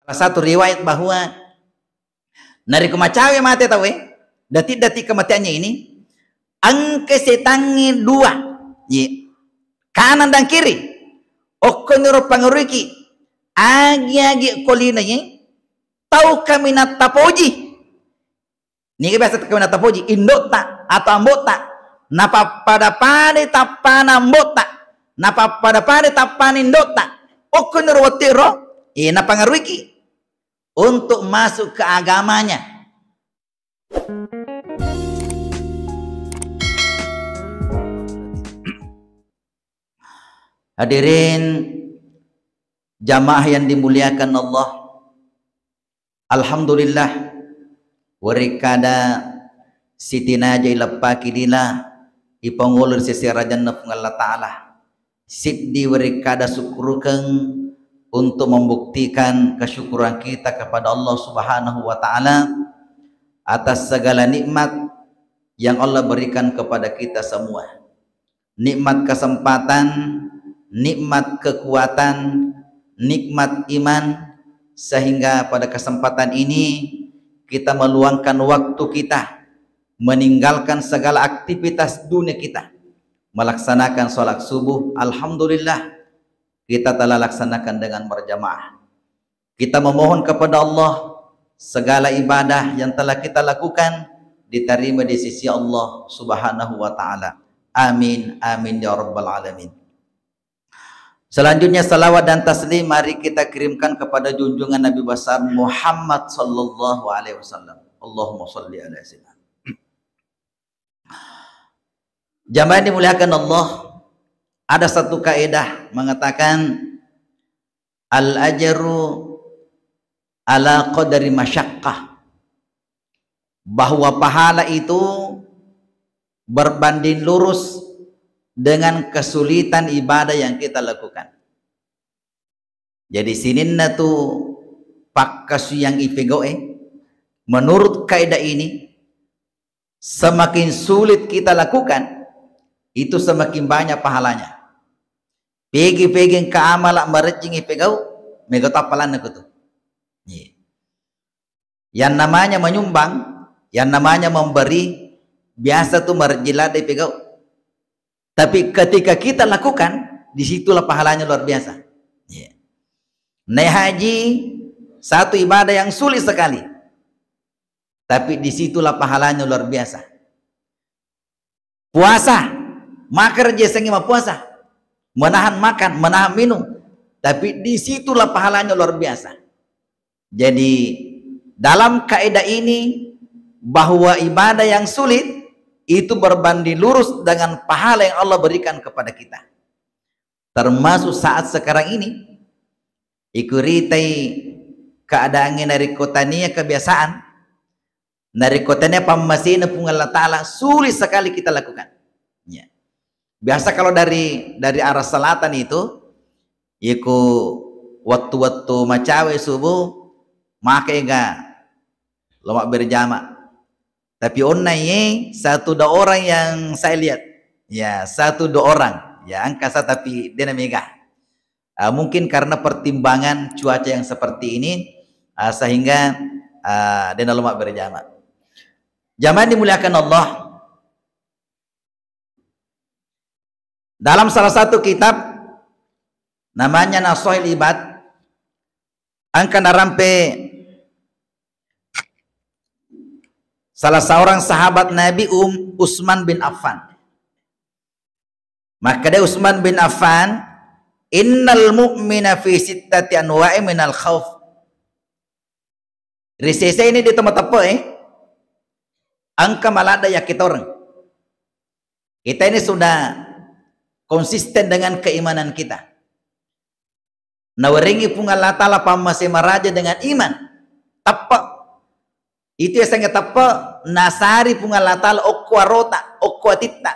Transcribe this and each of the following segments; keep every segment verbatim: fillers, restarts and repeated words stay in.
Salah satu riwayat bahwa narekko macawe mate tauwe, detik-detik kematiannya ini, engka setangnge dua, ye, kanan dan kiri, okkoniro pangaruiki, agi-agi ko lino ye, tau kaminang tapoji. Niga biasa kaminang tapoji, indo'ta atau ambo'ta. Napappada-padai tappana ambo'ta, napappada-padai tappana indo'ta. Okkoniro wettuero, eh, napangaruiki untuk masuk ke agamanya. Hadirin jamaah yang dimuliakan Allah, alhamdulillah, werekkada sitinajai leppaki lila ipangolo ri sese arajanna Puang Allah Ta'ala. Siddi werekkada sukkurukeng untuk membuktikan kesyukuran kita kepada Allah Subhanahu wa Ta'ala atas segala nikmat yang Allah berikan kepada kita semua. Nikmat kesempatan, nikmat kekuatan, nikmat iman, sehingga pada kesempatan ini kita meluangkan waktu kita, meninggalkan segala aktivitas dunia kita, melaksanakan sholat subuh. Alhamdulillah, kita telah laksanakan dengan berjamaah. Kita memohon kepada Allah, segala ibadah yang telah kita lakukan diterima di sisi Allah Subhanahu wa Ta'ala. Amin, amin, ya Rabbal Alamin. Selanjutnya, salawat dan taslim mari kita kirimkan kepada junjungan Nabi besar Muhammad sallallahu alaihi wasallam. Allahumma salli ala sayyidina. Jamaah yang dimuliakan Allah, ada satu kaidah mengatakan, "Al-ajru ala qadri masyaqqah," bahwa pahala itu berbanding lurus dengan kesulitan ibadah yang kita lakukan. Jadi, sininna tu pakkasuwiyang ipegau'e, menurut kaidah ini, semakin sulit kita lakukan, itu semakin banyak pahalanya. Pegi-pegi engka amala marejjing ipegau, mega tappalanna kutu. Iya. Yang namanya menyumbang, yang namanya memberi, biasa tu marejjing ladde ipegau. Tapi ketika kita lakukan, disitulah pahalanya luar biasa. Iya. Naik haji, satu ibadah yang sulit sekali. Tapi disitulah pahalanya luar biasa. Puasa, makerja sengi mappuasa, menahan makan, menahan minum. Tapi disitulah pahalanya luar biasa. Jadi, dalam kaidah ini, bahwa ibadah yang sulit itu berbanding lurus dengan pahala yang Allah berikan kepada kita. Termasuk saat sekarang ini, ikuritai keadaannya narekko tania kebiasaan, narekko tania pammasena Puang Allah Ta'ala, sulit sekali kita lakukan. Ya. Biasa kalau dari, dari arah selatan itu, iko wettu-wettu macawe subuh, maka ega lo mabberjama. Tapi onna ye satu dua orang yang saya lihat. Ya, satu dua orang. Ya, engka sa tapi dena mega. Ah, mungkin karena pertimbangan cuaca yang seperti ini, ah, sehingga, ah, dena lo mabberjama. Jamaah dimuliakan Allah, dalam salah satu kitab namanya Nasaihul Ibad, engka narampe salah seorang sahabat Nabi, Um, Utsman bin Affan. Makkeda Utsman bin Affan, "Innal mu'mina fi sittati anwa'i minal khauf." Ri sese ini di tau mateppe, eh, engka maladde yakkitoreng. Kita ini sudah konsisten dengan keimanan kita. Nawerengi Puang Allah Ta'ala pammase maraja dengan iman. Teppe. Itu yasengnge teppe, nasari Puang Allah Ta'ala okko arota, okko atitta.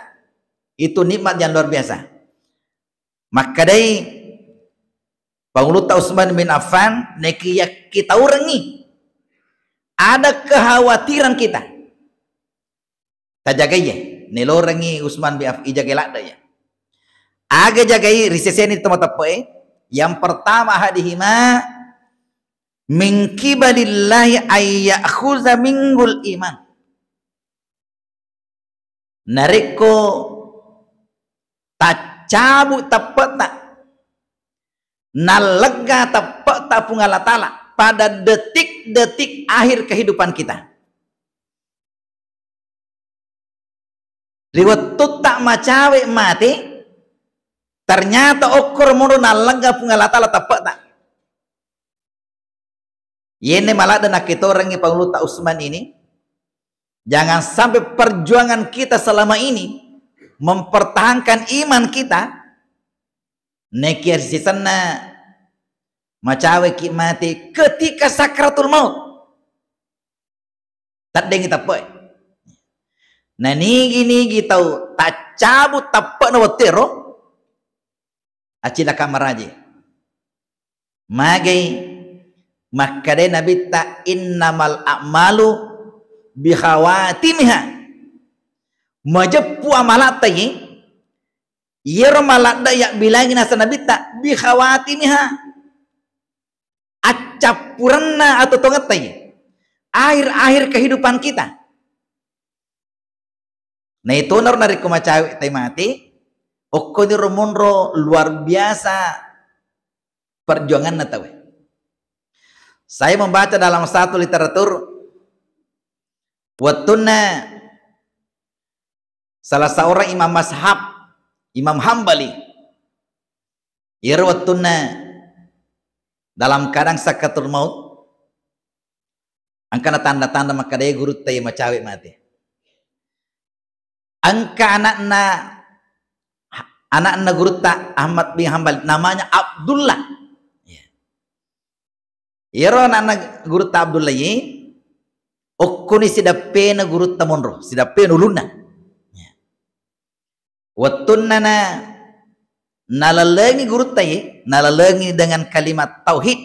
Itu nikmat yang luar biasa. Makkedai Pangulutta Utsman bin Affan, nekiya kitaurengi ada kekhawatiran kita, tajagaiye. Nelorengi Utsman bin Affan, ijagai ladde ya. Aga jagai ri seseni tau mateppe e. Yang pertama, ahadihima, min qibalillahi ay ya'khudha minhul iman. Narekko taccabu teppe'ta, nallegga teppe'ta Puang Allah Ta'ala pada detik-detik akhir kehidupan kita. Ri wettutta macawe mate, ternyata okkoro monro nallegga Puang Allah Ta'ala teppe'ta. Yenne maladde nakketorengngi Pangulutta Utsman ini, jangan sampai perjuangan kita selama ini mempertahankan iman kita, nekia sisenna macaweki mate ketika sakratul maut. Teddengngi teppe'e. Na nigi-nigi tau taccabu teppe'na wettuero, acilaka maraji. Magai makkadai Nabitta, "Innamal a'malu bikhawatimiha." Majeppu amalatta ye, iyero maladde yabbilangi naseng Nabitta, bikhawatimiha. Accappurenna atau tongetta ye. Akhir-akhir kehidupan kita. Naitonaro narekko macawe tai mate, okkoniro monro luar biasa perjuanganna tauwe. Saya membaca dalam satu literatur, wettunna salah seorang imam mazhab, Imam Hambali, iyaro wettunna dalam keadaan sakaratul maut, engkana tanda-tanda makkadai gurutta iya macawe mate. Engka anakna, anakna gurutta Ahmad bin Hambal, namanya Abdullah. Ya. Iyaro anakna gurutta Abdullah ye, okkoni sidappena gurutta monro, sidappena ulunna. Ya. Wettunna na, nalalengi gurutta ye, nalalengi dengan kalimat tauhid.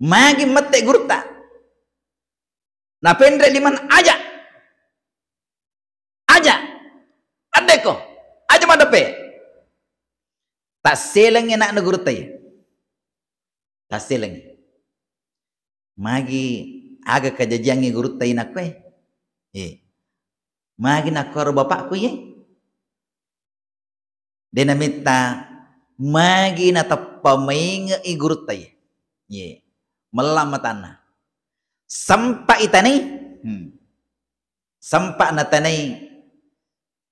Magi mette gurutta. Napenre liman, "Aja. Aja. Addeko. Aja maddeppe." Tasselengi anakna gurutta ye. Tasselengi. Magi aga kajajiangngi gurutta inakkoe? Eh. Magi nakkoro bapakku ye? De namitta magi nateppa mainge'i gurutta ye. Ye. Mellang matanna. Sempa itanai. Hmm. Sempa natanai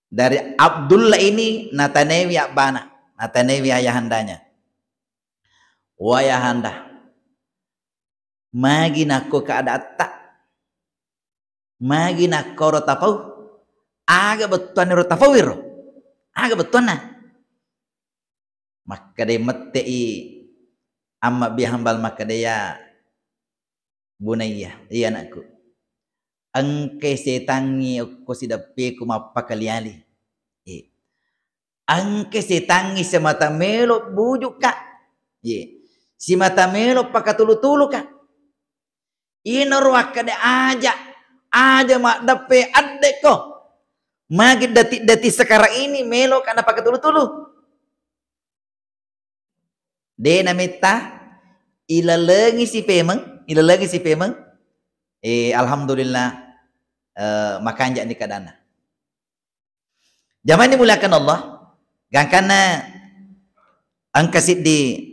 dari Abdullah ini, natanaiwi abbana, natanaiwi ayahandanya. "Wa ayahanda, magi nakko keadaatta? Magi nakkoro tafau? Aga bettuanna ro tafau iro? Aga bettuanna?" Makkeda mette'i Amma bi Hambal, makkeda, "Ya bunayya, iya anakku, engkai setangngi okko sideppeku mappakali-ali. Eh, engkai setangngi simata melo bujukka. Ye, simata melo pakatulu-tuluka. Inaro akkeda aja, aja maddeppe addekko. Magi detik-detik sekarang ini meloka napakatulu-tulu." De nametta, ilalengi si pemeng, ilalengi si pemeng. Eh, alhamdulillah, eh, makanja'ni keadaanna. Jamaah dimuliakan Allah, gangkanna engka siddi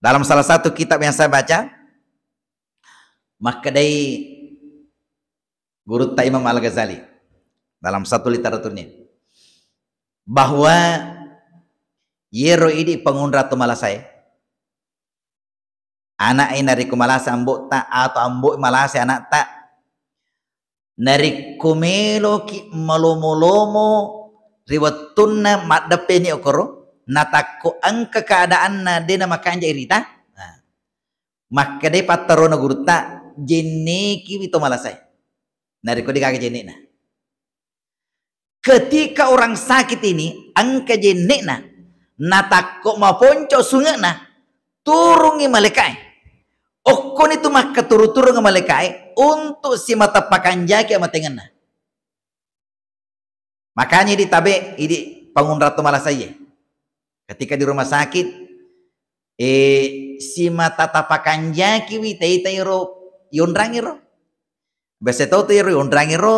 dalam salah satu kitab yang saya baca, makkedai Gurutta Imam Al-Ghazali dalam satu literaturnya, bahwa yero idi pangunra to malasae, ana'e narekko malasa ambo'ta atau ambo'e malasa ana'ta, narekko meloki malomo-lomo ri wettunna maddeppeni okoro, natakko engka keadaanna de namakanja irita, nah, makkedai pattarona gurutta, "Jennekiwi to malasae." Narekko degaga jenne'na. Ketika orang sakit ini engka jenne'na, natakko maponco sunge'na, turungi malaikae. Okkoni tu makkaturu-turung malaikae untuk simata pakanjaki amatengenna. Makanya idi tabe, idi pangunra to malasaiye. Ketika di rumah sakit, eh, simata tapakanjakiwi taitai ro yonrangiro. Biasa tau tu ro yonrangiro,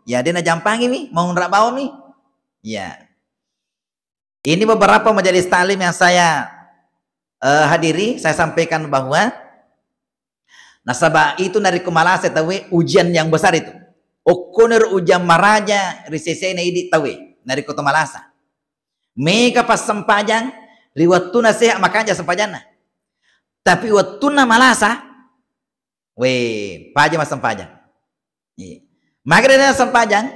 ya de najampangiwi, maunra bawami. Ya. Ini beberapa majelis taklim yang saya, eh, hadiri, saya sampaikan bahwa nasaba itu narekko malasa tauwe ujian yang besar itu. Okkoniro ujian maraja ri sesena idi tauwe narekko to malasa. Mega passempajang ri wettuna sehat makanja sempajanna. Tapi wettunna malasa, we, paja massempajang. Iya. Maga de nassempajang,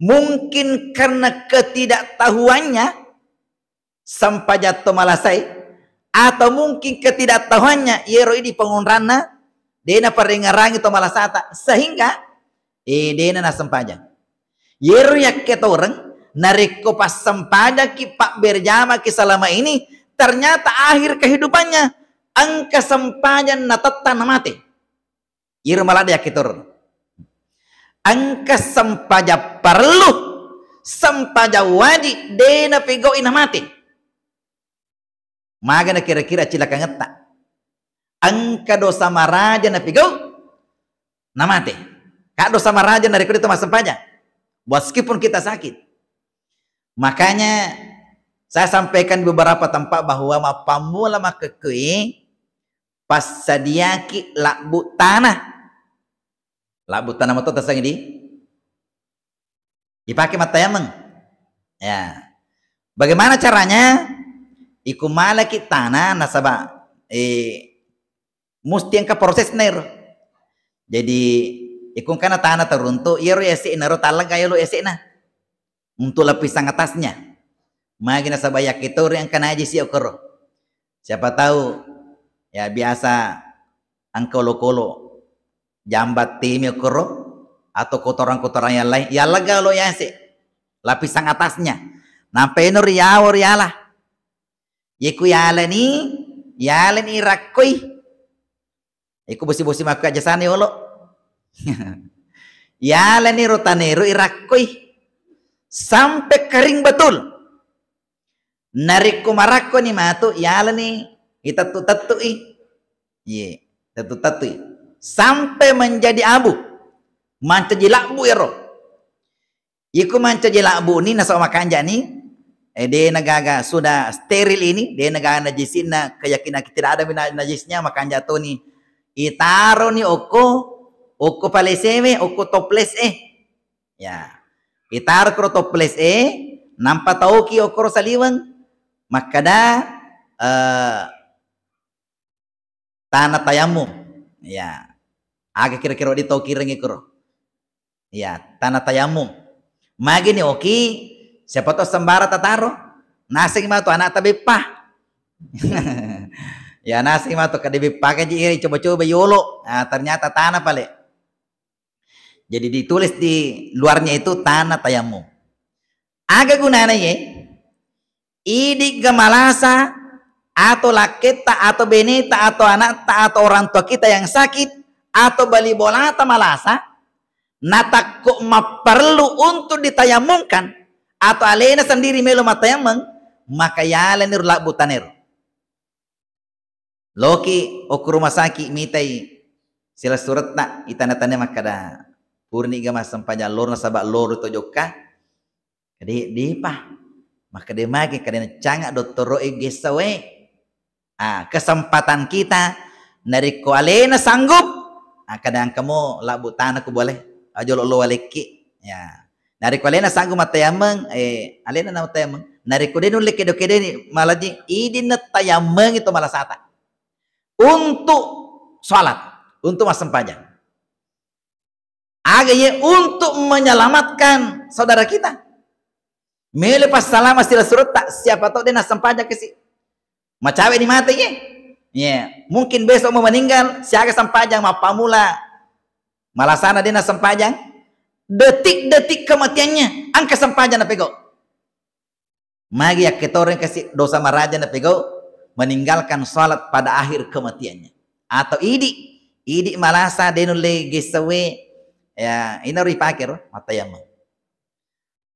mungkin karena ketidaktahuannya sempajang to malasai, atau mungkin ketidaktahuannya yero idi pengonranna de naparengerangi to malasata, sehingga, eh, de nassempajang. Yero yakketoreng, narekko passempajakki, pabberjamaki selama ini, ternyata akhir kehidupannya engka sempajang natetta namate. Iyaro maladde yakkitoreng. Engka sempajang parellu, sempajang wajib, de napegau'i namate. Magana kira-kira cilakangetta? Engka dosa maraja napegau namate. Ka dosa maraja narekko de to massempajang. Meskipun kita sakit. Makanya saya sampaikan di beberapa tempat bahwa mappammula makkekkui passadiaki labbu tanah. Labbu tanah mato taseng di? Dipake mattayameng. Ya. Bagaimana caranya? Iku malaki tanah nasaba, eh, musti engka prosesna ero. Jadi, iku engkana tanah teruntuk, iyaro yase'na ro tallega yolo yase'na. Untuk lapisan atasnya. Magi nasaba yakkitori engka najis ya okoro. Siapa tahu, ya, biasa engka olokolo jambat temi okoro atau kotoran-kotoran yang lain, ya lega lo yase lapisan atasnya. Nampa eno riyawo riala. Yeku yalani, yalani rakkoi. Iku bosi-bosi makku ajasana yolo. Yalani ro tanero irakkoi. Sampai kering betul. Narekko marakkoni matu, yalani itettu-tettui. Ye, tettu-tettui. Sampai menjadi abu. Mancaji labbu ero. Iku mancaji labbuni nasaba makanjani, eh, de nagaga sudah steril ini, de nagaga najisinna, keyakinan kita tidak ada na-, najisnya, makanja toni. Itaroni okko, okko palesewe, okko toples e. Ya. Itaro koro toples e, nampa tauki okoro saliweng. Makkada, eh, tanah tayamum. Ya. Aga kira-kira di tau kirengi koro. Ya, tanah tayamum. Magi ni oki, siapa tahu sembara tataro. Naseng matu anak tabeppa. Ya, naseng matu kade beppa kaji iri coba-coba yolo. Ah, ternyata tanah pale. Jadi ditulis di luarnya itu tanah tayamum. Aga gunana ye? Idi'ga malasa atau lakketta atau beneta atau anakta atau orang tua kita yang sakit atau bali bolata malasa, natakko mapperlu untuk ditayamumkan atau alena sendiri melo matayameng, maka yalani ro labbu tanero. Loki okko rumah sakit mitai silessuretta, itana-tana makkada, purniga massempajang loro nasaba loro to jokka. Kade dipa. Makkada magi, kade naccanga dottoro e gessa wae. Ah, kesempatan kita narekko alena sanggup, ah, kada engkamo labbu tana ku boleh. Ajo lo lo walekki. Ya. Narekko alena sanggup mattayameng, eh, alena na mattayameng. Narekko de nulle kedo-kedoni malaji, idinna tayammengi to malasata. Untuk salat, untuk massempajang. Aga ye untuk menyelamatkan saudara kita. Mele passalama silessuretta, siapa tahu de nassempajang kasi. Macawe ni mate ye. Ye, mungkin besok mau meninggal, siaga sempajang mappamula. Malasana de nassempajang, detik-detik kematiannya, engka sempajang napegau. Magi yakketoreng kasi dosa maraja napegau, meninggalkan salat pada akhir kematiannya. Atau idi, idi malasa de nulle gessewe, ya, ina ripake ro, mattayameng.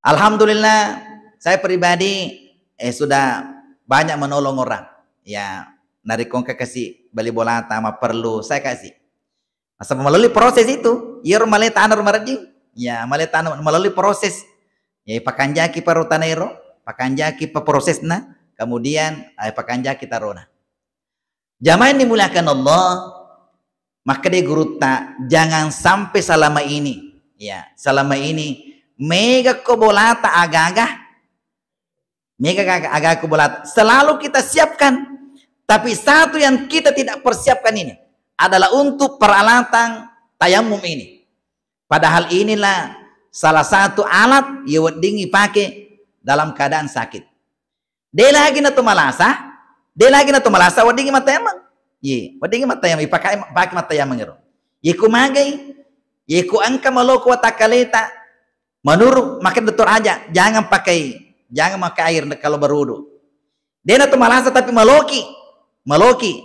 Alhamdulillah, saya pribadi, eh, sudah banyak menolong orang. Ya, narekko engka kasi bali bolata mapperlu, saya kasi. Nasaba melalui proses itu, iyaro male tana ro maredding. Ya, male tana melalui proses. Ya, pakanjaki pa ro tana ero, pakanjaki pa prosesna, kemudian, eh, pakanjaki tarona. Jamaah yang dimuliakan Allah, makkeda gurutta, jangan sampai selama ini, ya, selama ini mega ko bolata agaga, mega aga-, agaga ko bolata, selalu kita siapkan. Tapi satu yang kita tidak persiapkan ini adalah untuk peralatan tayamum ini. Padahal inilah salah satu alat yang wedding ipake dalam keadaan sakit. De lagi na to malasa, de lagi na to malasa, weddingngi mattayameng. Ye, weddingngi mattayameng, ipakai, pake mattayameng ero. Ye ku magai, ye ku engka maloko watakkaleta, menurut makkeda dokter aja, jangan pakai, jangan pakai air kalau berwudu. De na to malasa tapi maloki, maloki.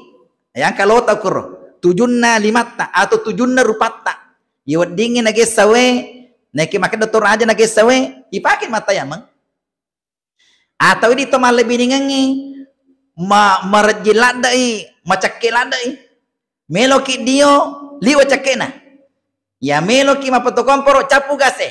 Yang kalau tak kuro, tujunna limatta atau tujunna rupatta. Ye weddingngi nagessa we, naiki makkeda dokter aja nagessa we, ipake mattayameng. Atau idi to mallebbiningengngi, ma-, marejjing ladde'i, macekke ladde'i. Meloki dio, liwe cekkena. Ya meloki mappeto komporo, cappu gase.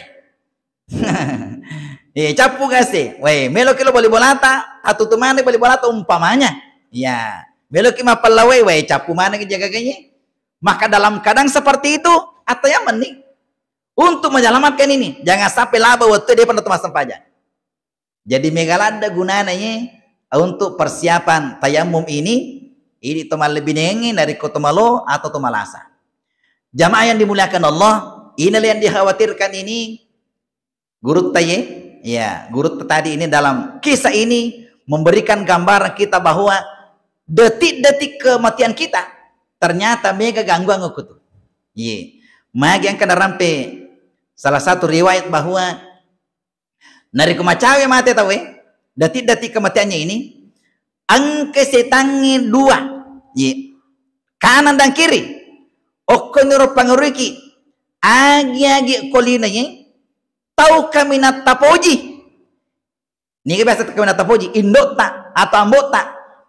Eh, cappu gase. Weh, meloki lo bali bolata, atutu maneng bali bolata umpamanya. Ya, meloki mappellawai, weh, cappu maneng jaga ganye. Maka dalam keadaan seperti itu, atau yang mending untuk menyelamatkan ini, jangan sampai laba waktu dia pernah teman sempajang. Jadi mega ladde gunana ye untuk persiapan tayamum ini, idi to mallebinengi narekko to malo atau to malasa. Jamaah yang dimuliakan Allah, inilah yang dikhawatirkan ini gurutta ye. Ya, gurutta tadi ini dalam kisah ini memberikan gambaran kita bahwa detik-detik kematian kita ternyata mega gangguan kutu. Ye. Magi engka narampe salah satu riwayat bahwa narekko macawe mate tauwe, detik-detik kematiannya ini, engka setangnge dua, ye, kanan dan kiri. Okkoniro pangaruiki, agi-agi ko lino ye, tau kaminang tapoji. Niga biasa tau kaminang tapoji, indotta atau ambotta.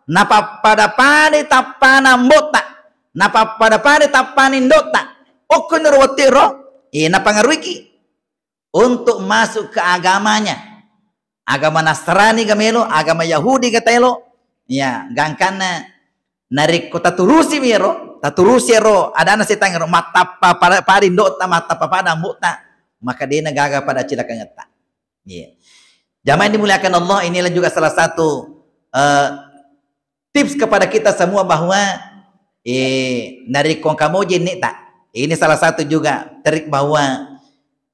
Napappada-pada tappana ambotta, napappada-pada tappana indotta. Okkoniro wettu ero, eh, napangaruiki untuk masuk ke agamanya. Agama Nasrani ga melo, agama Yahudi ga taelo. Ya, gangkanna narekko taturusi mi ero, taturusi ero adana setang ero, mattappa pada, pada indotta, mattappa pada ambotta, maka dena gaga pada cilakangetta. Iya. Jamaah yang dimuliakan Allah, inilah juga salah satu, eh, tips kepada kita semua bahwa, eh, narekko engka mo jenneta, ini salah satu juga trik bahwa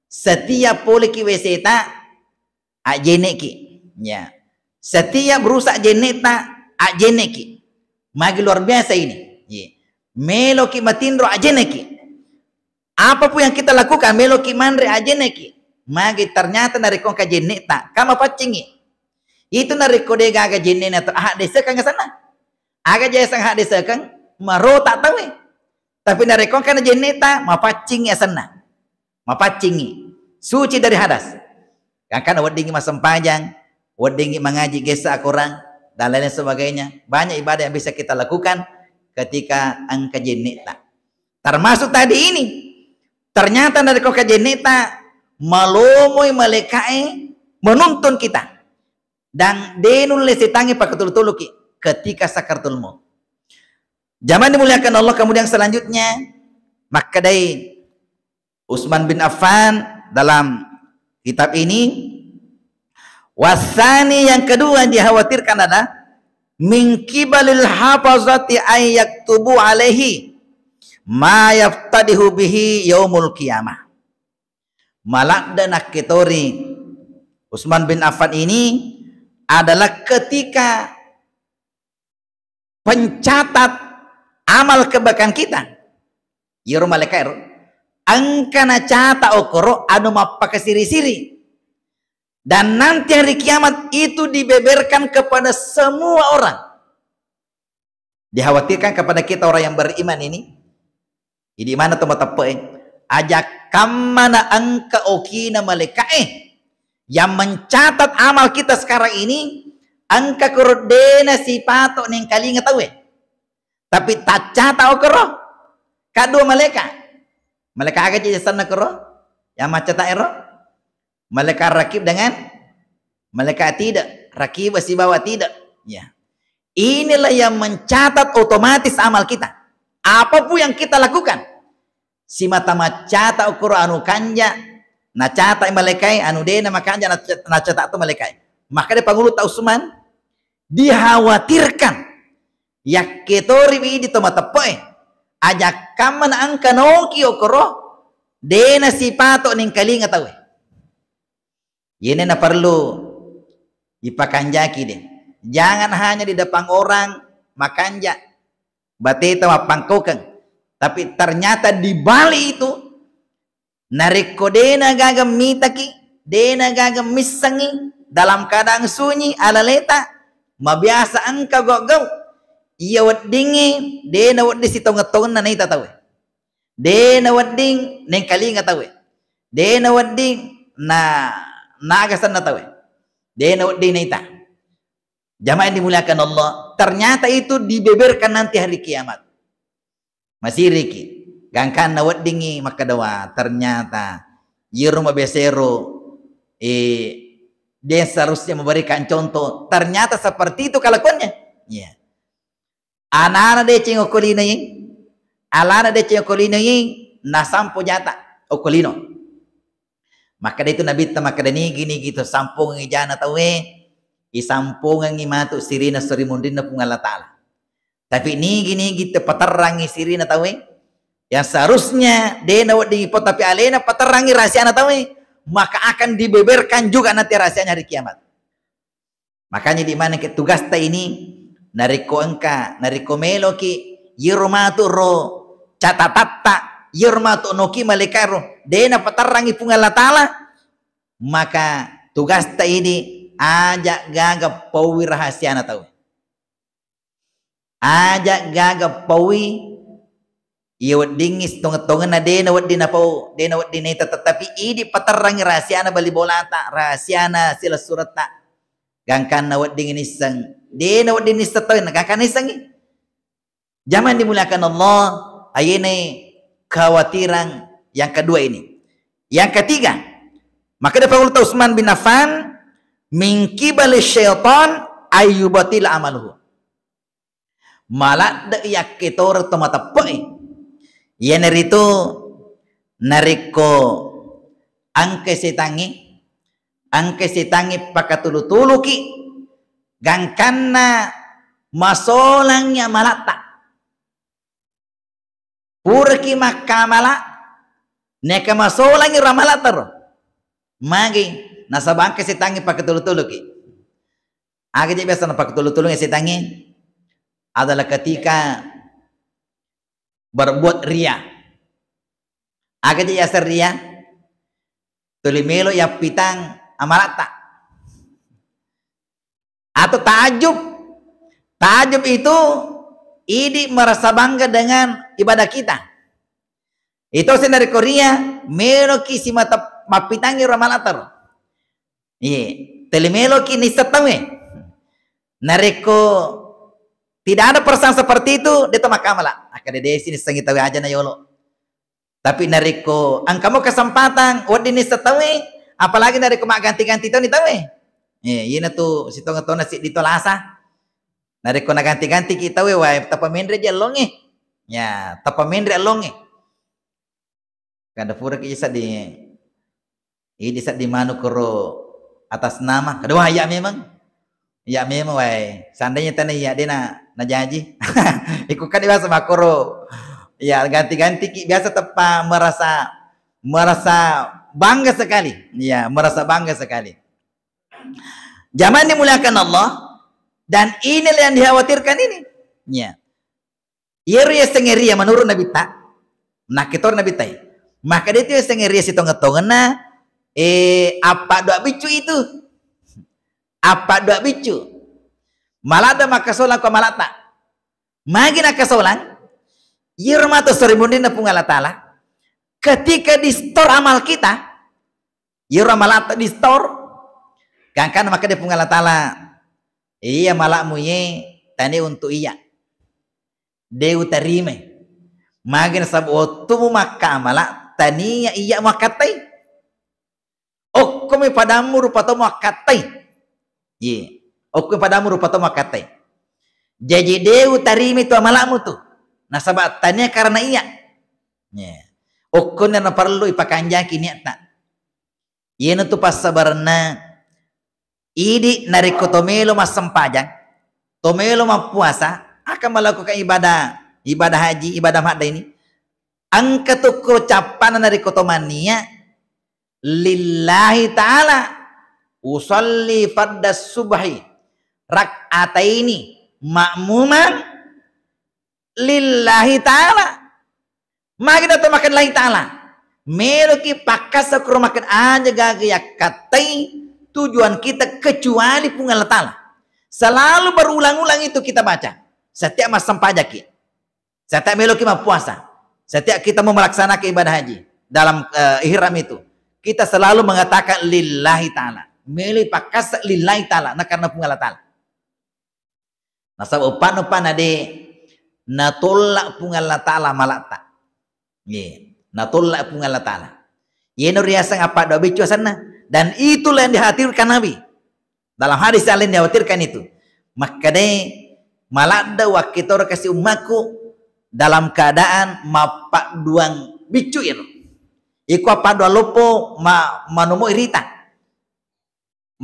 setiap poleki W C ta, ajjenneki. Ya. Setiap rusak jenneta, ajjenneki. Magi luar biasa ini. Ya. Meloki matinro, ajjenneki. Apapun yang kita lakukan, meloki manre, ajjenneki. Magi ternyata narekko engka jenneta, ka mapaccingi. Itu narekko de gaga jennena to, aha, desekang asenna. Aga jaisang aha desekang, marota tauwe. Tapi narekko engka na jenneta, mapaccingi asenna. Mapaccingi. Suci dari hadas. Gangkanna weddingngi massempajang, weddingngi mangaji gessa Al-Quran, dan lain sebagainya. Banyak ibadah yang bisa kita lakukan ketika engka jenneta. Termasuk tadi ini, ternyata narekko engka jenneta, malomoi malaika'e menuntun kita. Dan de nulle setangnge pakkatulu-tuluki ketika sakaratul maut. Jamaah dimuliakan Allah, kemudian selanjutnya makkedai Utsman bin Affan dalam kitab ini, wasani, yang kedua yang dikhawatirkan adalah min kibalil hafazati ay yaktubu alaihi ma yaftadihu bihi yaumul qiyamah. Maladde nakketori Utsman bin Affan ini adalah ketika pencatat amal kebaikan kita. Iyaro malaika ero engka nacata okoro anu mappakasiri-siri. Dan nanti hari kiamat itu dibeberkan kepada semua orang. Dikhawatirkan kepada kita orang yang beriman ini. Idi mana to mateppe'e? Aja kammana engka okina malaika'e yang mencatat amal kita sekarang ini, engka koro dena sipato nengkalinga tauwe. Tapi taccata okoro. Ka dua malaika. Malaika aga ji asenna koro? Yang maccata ero? Malaika rakib dengan malaika tidak. Rakib sibawa tidak. Ya. Inilah yang mencatat otomatis amal kita. Apapun yang kita lakukan. Simata maccata okoro anu kanja, nacata malaikai, anu dena makanja, nac-, nacata tu malaikai. Maka dia pangulu ta Usman, dikhawatirkan. Yakketori idi to mateppe'e. Ajakkamma na engka noki okoro, dena sipato nengkalinga tauwe. Yene na perlu ipakanjaki de. Jangan hanya di depan orang makanja, bateta mappangkaukeng. Tapi ternyata di balik itu, narekko dena gaga mitaki, dena gaga missengi, dalam keadaan sunyi, alaleta, mabiasa engka gau-gau. Iya weddingngi, dena wedding sitongeng-tongenna naita tauwe. De nawedding nengkalinga tauwe. De nawedding na, naga senna tauwe. De nawedding naita. Jamaah yang dimuliakan Allah, ternyata itu dibeberkan nanti hari kiamat. Masiriki. Gangkanna weddingngi makkeda, "Wah, ternyata iyaro mabesero, eh, dia seharusnya memberikan contoh." Ternyata seperti itu kelakuannya. Iya. Anana deceng okko linoe, alana deceng okko linoe, nasampo jata okko lino. Makkeda itu Nabitta, makkeda, "Nigi-nigi to sampongengngi jana tauwe, isampongengngi matu sirina sorimunrinna Puang Allah Ta'ala. Tapi nigi-nigi to paterrangngi sirina tauwe, yang seharusnya de nawedding ipo, tapi alena paterrangngi rahasiana tauwe, maka akan dibeberkan juga nanti rahasianya hari kiamat." Makanya di mana ke tugasta ini, narekko engka, narekko meloki, iyaro matu ro catatatta, iyaro matu noki malaika ro, de napaterrangi Puang Allah Ta'ala, maka tugasta ini aja gaga paui rahasiana tau. Aja gaga paui, iya weddingngi sitongeng-tongenna de nawedding napau, de nawedding naita, tetapi idi paterrangi rahasiana bali bolata, rahasiana silessuretta. Gangkanna wedding nisseng, de nawedding nisseng tau, gangkanna nissengngi. Jamaah dimuliakan Allah, ayene khawatiran yang kedua ini. Yang ketiga, maka dapat Utsman bin Affan, "Min qibali syaitan ayyubatila amaluhu." Maladde yakketoreng to mateppe'e. Iyanaritu narekko engka setangnge, engka setangnge pakatulu-tuluki, gangkanna masolangngi amalatta. Puraki makkamala, neka masolangngi ro amalatta ro. Magi, nasaba engka setangnge pakatulu-tuluki. Aga je biasa napakatulu-tulungngi setangnge? Adalah ketika berbuat ria. Aga je yaseng ria? Tuli melo yappitang amalatta. Atau ta'ajjub. Ta'ajjub itu idi merasa bangga dengan ibadah kita. Itu senna rekko ria, meloki simata mappitangngi ro amalatta ro. Iye, tuli meloki nisseng tauwe. Narekko tidak ada perasaan seperti itu, de to makkamala. Akkeda de si nissengngi tauwe, aja na yolo. Tapi narekko engka mo kesempatan wedding nisseng tauwe, apalagi narekko magganti-ganti toni tauwe. Eh, iyana tu sitongeng-tongeng siddi to lasa. Narekko naganti-gantiki tauwe, wae, tappa menre je ellongnge. Ya, tappa menre ellongnge. Kada puraki sedding, idi sedding manu koro atas nama. Kada, wah, iya memang. Iya memang, wae. Seandainya tena iya, de na, najaji. Iko kan biasa makkoro. Ya, ganti-gantiki biasa teppa merasa, merasa bangga sekali. Ya, merasa bangga sekali. Jamaah dimuliakan Allah, dan inilah yang dikhawatirkan ini. Ya. Iyaro yasengnge ria menurut Nabitta, nakkitori Nabitta, maka de tu yasengnge ria sitongeng-tongenna, eh, appa dua biccu itu. Appa dua biccu. Maladde makkasolang ko malatta. Magi nakkasolang, iyaro matu sorimunrinna Puang Allah Ta'ala, ketika di-store amal kita, iyaro amalatta di-store, gangkanna makkeda Puang Allah Ta'ala, "Iya, amala'mu ye tania untuk iya." De utarimai. Magi nasaba wettumu makkamala, tania iya muakkattai. Okkomi padammu rupa to muakkattai. Ye. Okkomi padammu rupa to muakkattai. Jaji de utarimai tu amalamu tu. Nasaba tania karena iya. Ye. Okkoni naparellu ipakanjaki niatta. Iyanatu passabarenna idi narekko to melo massempajang, to melo mappuasa, akan melakukan ibadah, ibadah haji, ibadah madda ini, engka tu ko cappana narekko to mannia, lillahi ta'ala, usalli fardhas subhi rak'ataini ma'muman lillahi ta'ala. Magi na to makkeda lillahi ta'ala? Meloki pakkasa kuro makkeda aja gaga yakkattai tujuan kita kecuali Puang Allah Ta'ala. Selalu berulang-ulang itu kita baca. Setiap massempajaki, setiap meloki mappuasa, setiap kita mau melaksanakan ibadah haji dalam, eh, ihram itu, kita selalu mengatakan lillahi ta'ala. Melo pakkasa lillahi ta'ala, na karena Puang Allah Ta'ala. Nasaba uppanna-uppanna de natolla Puang Allah Ta'ala malatta. Ye, natolla Puang Allah Ta'ala. Yeno riaseng appaddua biccu asenna. Dan itulah yang dikhawatirkan Nabi. Dalam hadis yang lain dikhawatirkan itu. Makkedai, maladde wakkitoro kasi ummaku dalam keadaan mappadduang biccu iro. Iko appaddua loppo ma-, manomo irita.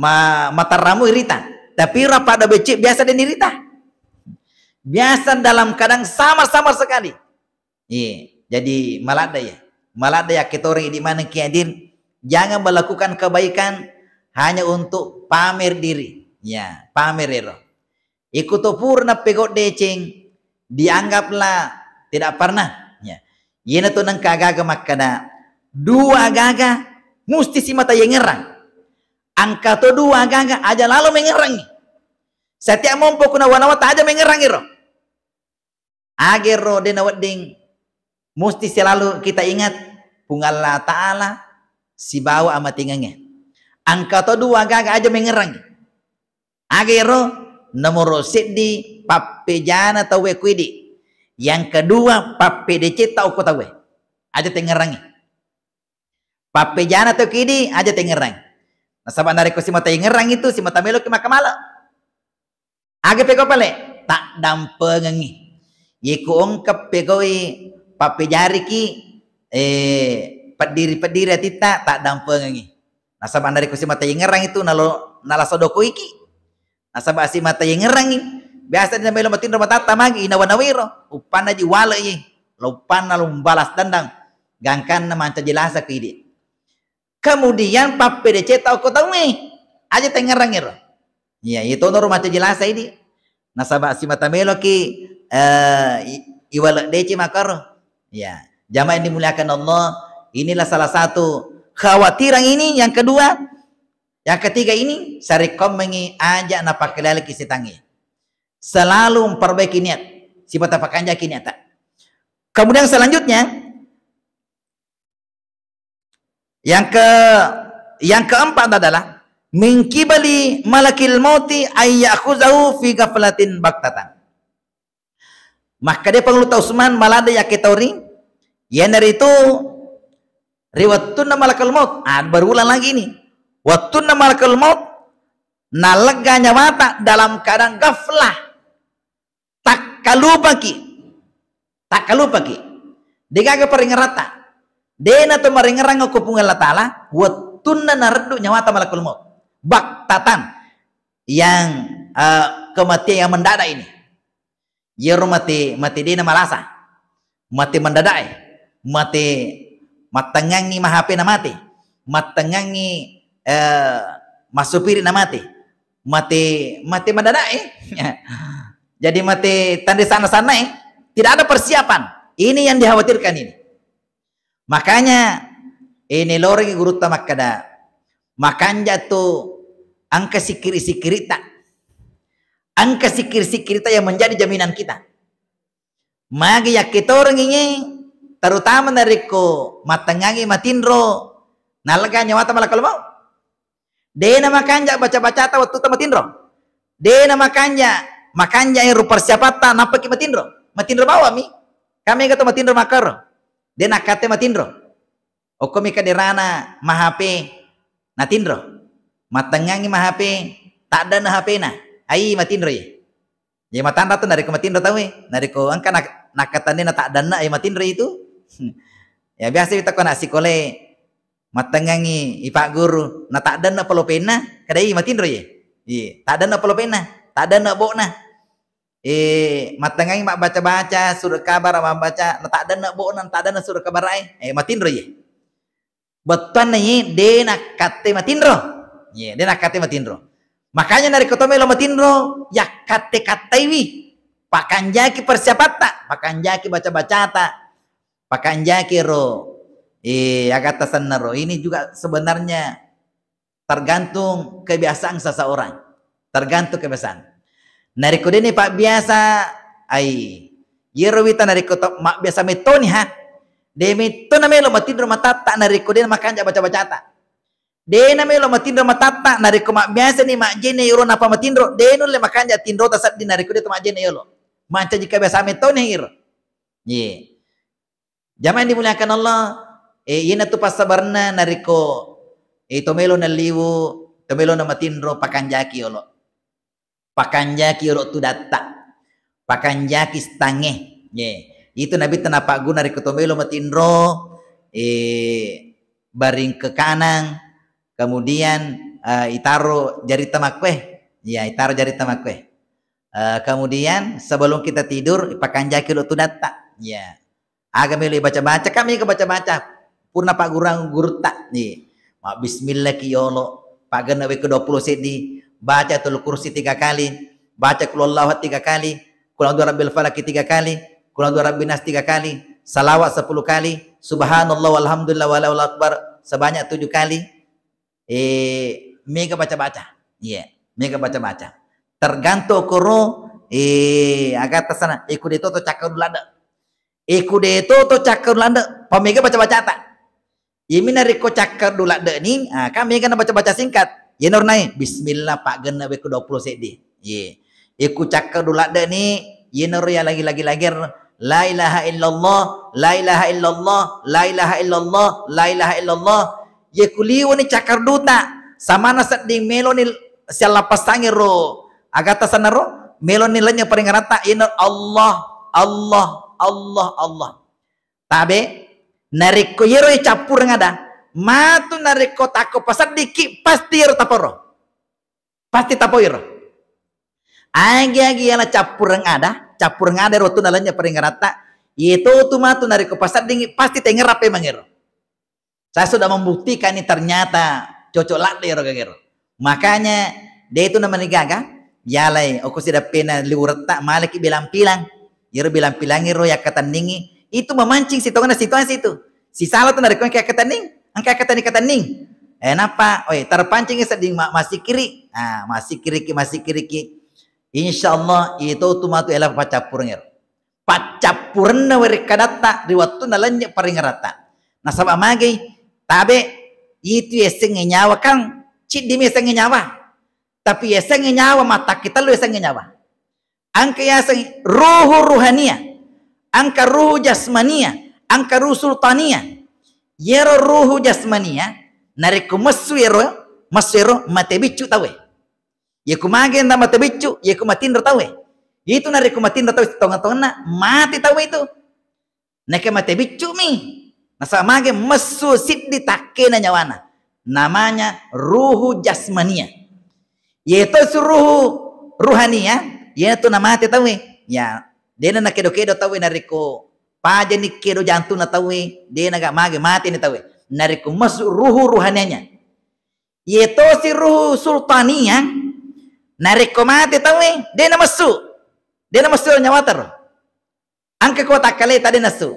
Ma-, matarramu irita. Tapi ro appaddua biccu biasa den irita. Biasa dalam keadaan samar-samar sekali. Iya, jadi maladde ya. Maladde ya ketoreng idi maneng ki hadir. Jangan melakukan kebaikan hanya untuk pamer diri. Ya, pamer ero. Iko to pura nappegau deceng, dianggaplah tidak pernah. Ya. Iyana to nengka agaga makkeda, dua agaga musti simata yengerang. Engka to dua agaga aja lalo mengerangi. Setiap mompo ku nawa-nawa ta aja mengerangi ro. Agero de nawedding musti selalu kita ingat Puang Allah Ta'ala sibawa amatingengnge. Engka to dua agaga aja mengerangi. Agero nomoro seddi pappejana tauwe kuidi. Yang kedua pappedecetta okko tauwe. Aja tengerangi. Pappejana tau kidi aja tengerang. Nasaba narekko simata yengerang itu simata meloki makkamala. Aga pegau pale? Taddampengengi. Yeko engka pegau'i pappejariki, eh, peddiri-peddiri atitta, taddampengengi. Nasaba narekko simata yengerang itu nalo, nala sodokoiki. Nasaba simata yengerangi. Biasa dia melo matinro matatta magi inawa-nawiro. Uppanna ji wale'i. Lo uppanna lo membalas dendam. Gangkanna mancaji lasa ku idi. Kemudian pappedecetta okko tauwe. Aja tengerangi ro. Iya, itu noro mancaji lasa idi. Nasaba simata meloki, eh, i-, iwale dece makaro. Ya, jamaah yang dimuliakan Allah, inilah salah satu khawatiran ini. Yang kedua, yang ketiga ini, sarekkoammengi aja napakkelaleki setangnge. Selalu memperbaiki niat, sipata pakanjaki niatta. Kemudian selanjutnya, yang ke, yang keempat adalah min qibali malakil mauti ay ya'khuzahu fi ghaflatin baghtatan. Makkeda Pangulutta Utsman, maladde yakketori, iyanaritu ri wettunna malakul maut, ah, berulang lagi ini. Wettunna malakul maut nalegga nyawata dalam keadaan ghaflah. Takkalupaki. Takkalupaki. Degaga paringeratta. Dena to maringerang ko Puang Allah Ta'ala, wettunna nareddu nyawata malakul maut. Baghtatan. Yang, eh, kematian yang mendadak ini. Iyaro mate, mate dena malasa. Mate mendadak e. Mate mattengngangi mahape na mate. Mattengngangi, eh, massupiri na mate. Mate, mate mendadak e. Jadi mate tanre sanna-sanna e. Tidak ada persiapan. Ini yang dikhawatirkan ini. Makanya, eh, naloroi gurutta makkeda, makanja tu engka sikkiri-sikkiritta. Engka sikkiri-sikkiritta yang menjadi jaminan kita. Magi yakketorengngi, terutama narekko mattengngangi matinro, nalegga nyawata malakal maut. Dena makanja baca-bacata wettutta matinro. Dena makanja, makanja ero persiapatta nappaki matinro. Matinro bawami. Kami kata matinro makaro. De' nakkate matinro. Okkomi kaderana ma-H P natinro. Mattengngangi ma-H P, taddanna H P-na. Ai matinro ye. Ye matanra tu narekko matinro tauwe, narekko engka nak-, nakkatenni na taddanna, ye matinro itu. Ya biasa kita ko anak sikolae mattengngangi ipagguru, na taddanna polopenna, kadai matinro ye. Iya, taddanna polopenna, taddanna bo'na. Eh, mattengngangi mabbaca-baca surat kabar, mabbaca, na taddanna bo'na, na taddanna surat kabar e, eh, matinro ye. Bettuanna ye, de' nakkatte matinro. Ye, de' nakkatte matinro. Makanya narekko to melo matinro, yakkatte-kattaiwi. Pakanjaki persiapatta, pakanjaki baca-bacata, pakanjaki ro, eh, agatta sennaro. Ini juga sebenarnya tergantung kebiasaan seseorang. Tergantung kebiasaan. Narekko de'ni pabbiasa, ai, yero wita narekko to-, mabbiasa mettoni ha. De' metto namelo matinro matatta narekko de' makanja baca-bacata. De' namelo matinro matatta narekko mabbiasani majjenne yolo napa matinro, de' nulle makanja tinrota sedding narekko de' to majjenne yolo. Mancaji kebiasaan mettoni iro. Ye. Jamaah yang dimuliakan Allah, eh, iyanatu passabarenna narekko, eh, to melo nalliwu, to melo namatinro, pakanjaki yolo. Pakanjaki yolo tudatta. Pakanjaki stangnge. Ye. Itu Nabitta napagguna narekko to melo matinro, eh, baring ke kanan, kemudian, eh, itaro jaritta makkue. Ya, itaro jaritta makkue. Eh, kemudian sebelum kita tidur, pakanjaki yolo tudatta. Ya. Aga melo ibaca-baca, kan mega baca-baca. Purna paggurang gurutta. Nih. Ma bismillah ki yolo. Paggenna wekko dua puluh seddi. Baca Ayatul Kursi tiga kali. Baca Qul Huwallahu Ahad tiga kali. Qul A'udzu Birabbil Falaq tiga kali. Qul A'udzu Birabbin Nas tiga kali. Salawat sepuluh kali. Subhanallah walhamdulillah wallahu akbar sebanyak tujuh kali. Eh, mega baca-baca. Iya, mega baca-baca. Tergantung koro, eh, agatta sana. Iku de' toto cakka dulada. Iku de' toto cakka lande, pamega baca-bacata. Iyami narekko cakka duladdeni, ah, kan mega na baca-baca singkat. Yenaro nai, bismillah, paggenna wekko dua puluh seddi. Ye. Iku cakka duladdeni, yenaro ya lagi-lagi lager, la ilaha illallah, la ilaha illallah, la ilaha illallah, la ilaha illallah. Ye kuliwani cakka duta, samana sedding meloni siallapassangi ro. Agatta sanaro, meloni lennye paringaratta, yenaro Allah, Allah, Allah, Allah. Tabe, narekko yero cappureng ada, matu narekko takko paseddiki, pasti yero taporo. Pasti tapoiro. Agi-agi yala cappureng ada, cappureng ada ro tu nalennye paringaratta, yeto tu matu narekko paseddingi, pasti tengerape mangero. Saya sudah membuktikan ini ternyata cocok ladde ro gagero. Makanya, de' tu namani gaga, yalai, oko sidappena liwuretta, maleki bilang-pilang. Yero bilang-pilangi ro yakkatenningi, itu memancing sitongenna situasi itu. Sisala tu narekko engka yakkatenning, engka yakkatenning-katenning. Eh, nappa, oi, terpancing sedding ma-, masikiri. Ah, masikiriki, masikiriki. Insya Allah, itu tu matu ela pacappureng ero. Paccappurenna werekkadatta ri wettunna lennye paringaratta. Nasaba magai, tabe, itu yasengnge nyawa kan, ciddi mi yasengnge nyawa. Tapi yasengnge nyawa, matakki tellu yasengnge nyawa. Engka yaseng ruhu ruhania, engka ruhu jasmania, engka ruhu sultania. Yero ruhu jasmania, narekko messu ero, messu ero mate biccu tauwe. Yeku mage na mate biccu, yeku matinro tauwe. Itu narekko matinro tauwe tongeng-tongenna, mate tauwe itu. Nake mate biccu mi. Nasaba mage messu siddi takkena nyawana. Namanya ruhu jasmania. Yeto su ruhu ruhania, yenatu namate tauwe. Ya, dena nakedo-kedo tauwe narekko pajani kedo jantunna tauwe, dena ga mage mateni tauwe. Narekko messu ruhu ruhanianya. Yetosi ruhu sultania, narekko mate tauwe, dena messu. Dena messu nyawata ro. Engka ko takkaleta de' nassu.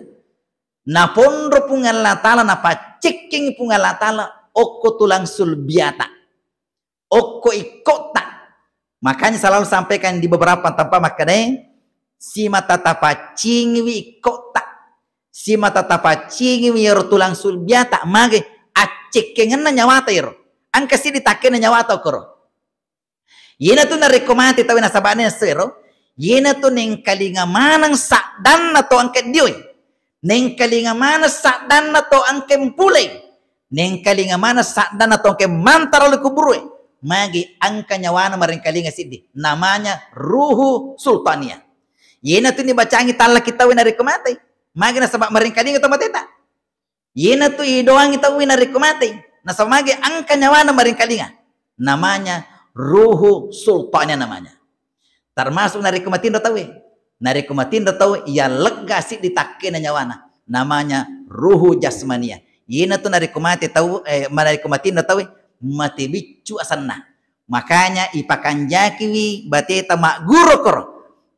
Naponro Puang Allah Ta'ala, napaccekkengi Puang Allah Ta'ala okko tulang sulbiata. Okko ikkotta. Makanya selalu sampaikan di beberapa tempat makkedae, simata tapaccingiwi ikkotta. Simata tapaccingiwi ero tulang sulbiata, mage accekkengenna nyawata ero. Engka siddi takkena nyawata okoro. Iyanatu narekko mate tauwe nasaba'na esso ero, Iyanatu nengkalinga maneng saddanna to engka dioe. Nengkalinga maneng saddanna to engka mpulei. Nengkalinga maneng saddanna to engka mantara lao kuburue. Magi engka nyawana marengkalinga siddi. Namanya ruhu sultania. Iyanatu nibacangi tallaki tauwe narekko matei. Magi nasaba marengkalinga to mateta. Iyanatu idoangi tauwe narekko matei. Nasaba magi engka nyawana marengkalinga. Namanya ruhu sultania namanya. Termasuk narekko matinro tauwe. Narekko matinro tauwe, iya legga siddi takkena nyawana. Namanya ruhu jasmania. Iyanatu narekko mate tau, eh, ma-, narekko matinro tauwe, mate biccu asenna. Makanya ipakanjakiwi bateta magguru koro.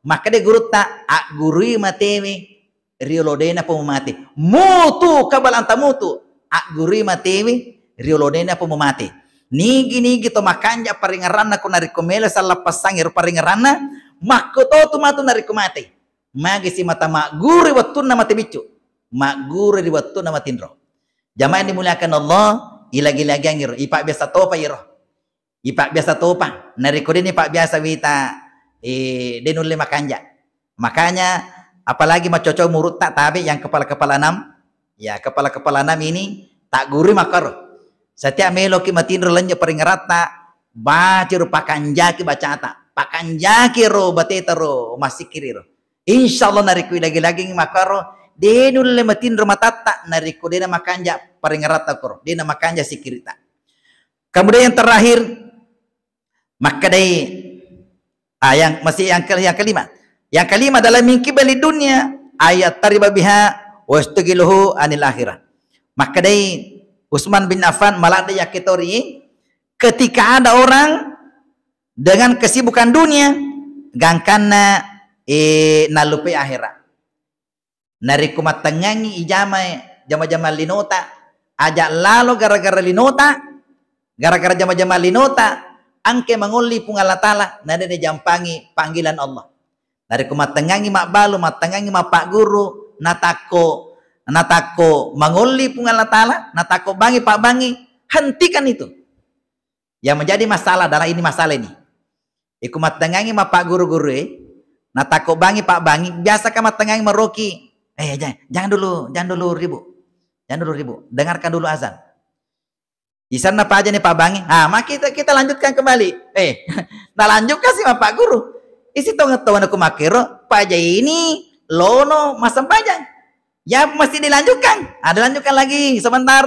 Makkeda gurutta, aggurui matewe riolo de'na pa mumate. Mutu qabla an tamutu. Aggurui matewe riolo de'na pa mumate. Nigi-nigi to makanja paringeranna ko narekko melo sallappassangi ro paringeranna, makkototu matu narekko mate. Magi simata magguru wettunna mate biccu. Magguru ri wettunna matinro. Jamaah yang dimuliakan Allah, ilagi-lagiangi ro, ipabbiasa topa iro. Ipabbiasa topa. Narekko de'ni pabbiasa wita, eh, de' nulle makanja. Makanya, apalagi macoco murutta tabe yang kepala-kepala enam. Ya, kepala-kepala enam ini taggurui makkoro. Setiap meloki matinro lenyo paringeratta, baca ro pakanjaki bacata. Pakanjaki ro bateta ro massikkiri ro. Insya Allah narekko ilagi-lagiangi makkoro, de' nulle matinro matatta narekko de'na makanja paringeratta koro, de'na makanja sikkiritta. Kemudian yang terakhir, makkedai, ah, yang masih yang ke-, yang kelima. Yang kelima adalah min qibali dunya, ay yattariba biha wa yashtaghilahu anil akhirah. Makkedai Utsman bin Affan, maladde yakkitori, ketika ada orang dengan kesibukan dunia, gangkanna, eh, nallupai akhirat. Narekko mattengngangi ijamai jama-jamang linota, aja lalo gara-gara linota, gara-gara jama-jamang linota, engke mangolli Puang Allah Taala, na de' najampangi panggilan Allah. Narekko mattengngangi mabbalu, mattengngangi mappagguru, natakko, natakko mangolli Puang Allah Taala, natakko bangi pabbangi, hentikan itu. Yang menjadi masalah adalah ini masalah ini. Iko mattengngangi mappagguru-gurue, natakko bangi pabbangi, biasaka mattengngangi maroki, "Eh, jangan, jangan dulu, jangan dulu ribut. Jangan dulu ribut. Dengarkan dulu azan." Isanna pajani pabbangi, "Ah, maka kita, kita lanjutkan kembali." Eh, nalanjutkan si mappagguru. Isi tongeng-tongeng ku makkero, paja ini lono massempajang. Ya, masih dilanjutkan. Ah, dilanjutkan lagi sebentar.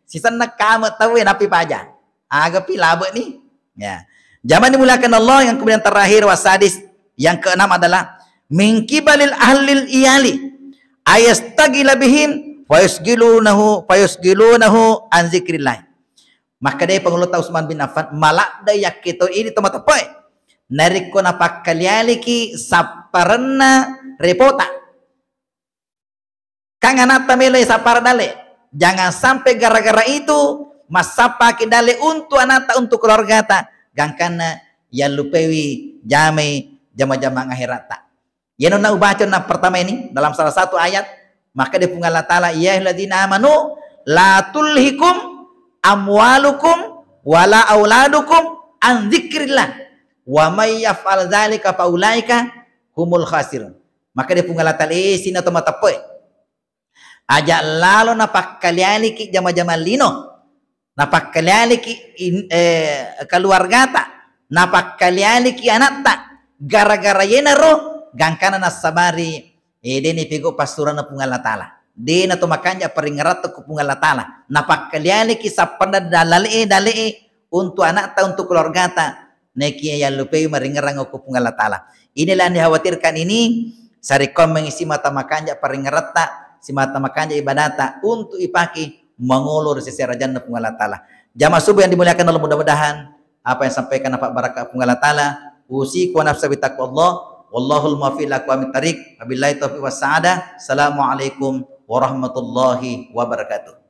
Sisenna kame tauwe napi paja. Aga pi labe ni. Ya. Jamaah dimuliakan Allah, yang kemudian terakhir, wasadis, yang keenam adalah min qibalil ahlil iyali, ay yashtagila bihim, fayusgilunahu, fayusgilunahu an zikrillah. Makkedai Pangulutta Utsman bin Affan, maladde yakketo ini to mateppe. Narekko napakkalialiki sapparenna repota. Kan anatta melo sappareng dalle. Jangan sampai gara-gara itu massappaki dalle untuk anatta, untuk keluargata. Gangkanna yallupaiwi jamai jama-jamang akhiratta. Iyana na ubaca na pertama ini dalam salah satu ayat, makkeda Puang Allah Taala, "Ya ayyuhalladzina amanu la tulhikum amwalukum wala auladukum an dzikrillah. Wa may yaf'al dzalika fa ulaika humul khasirun." Makkeda Puang Allah Taala, "Eh, sininna to mateppe. Aja lalo napakkalialiki jama-jamang lino, napakkalialiki in-, eh, keluargata, napakkalialiki anatta, gara-gara yenaro gangkana nassabari, eh, deni pigau passuranna Puang Allah Taala. Dena to makanja paringeratta ku Puang Allah Taala. Napakkalialiki sappanna dalale, dale, untuk anatta, untuk keluargata. Nekia yallupai maringerang ku Puang Allah Taala. Inilah yang dikhawatirkan ini, sarekkoammengngi simata makanja paringeratta, simata makanja ibadata untuk ipake mangolo ri sese arajanna Puang Allah Taala. Jamaah subuh yang dimuliakan Allah, mudah-mudahan apa yang sampaikan dapat barakah Puang Allah Taala. Usiku wa nafsi bitaqwallah. Wallahul muwaffiq ila aqwamit thariq. Wabillahi taufiq was sa'adah. Assalamualaikum warahmatullahi wabarakatuh.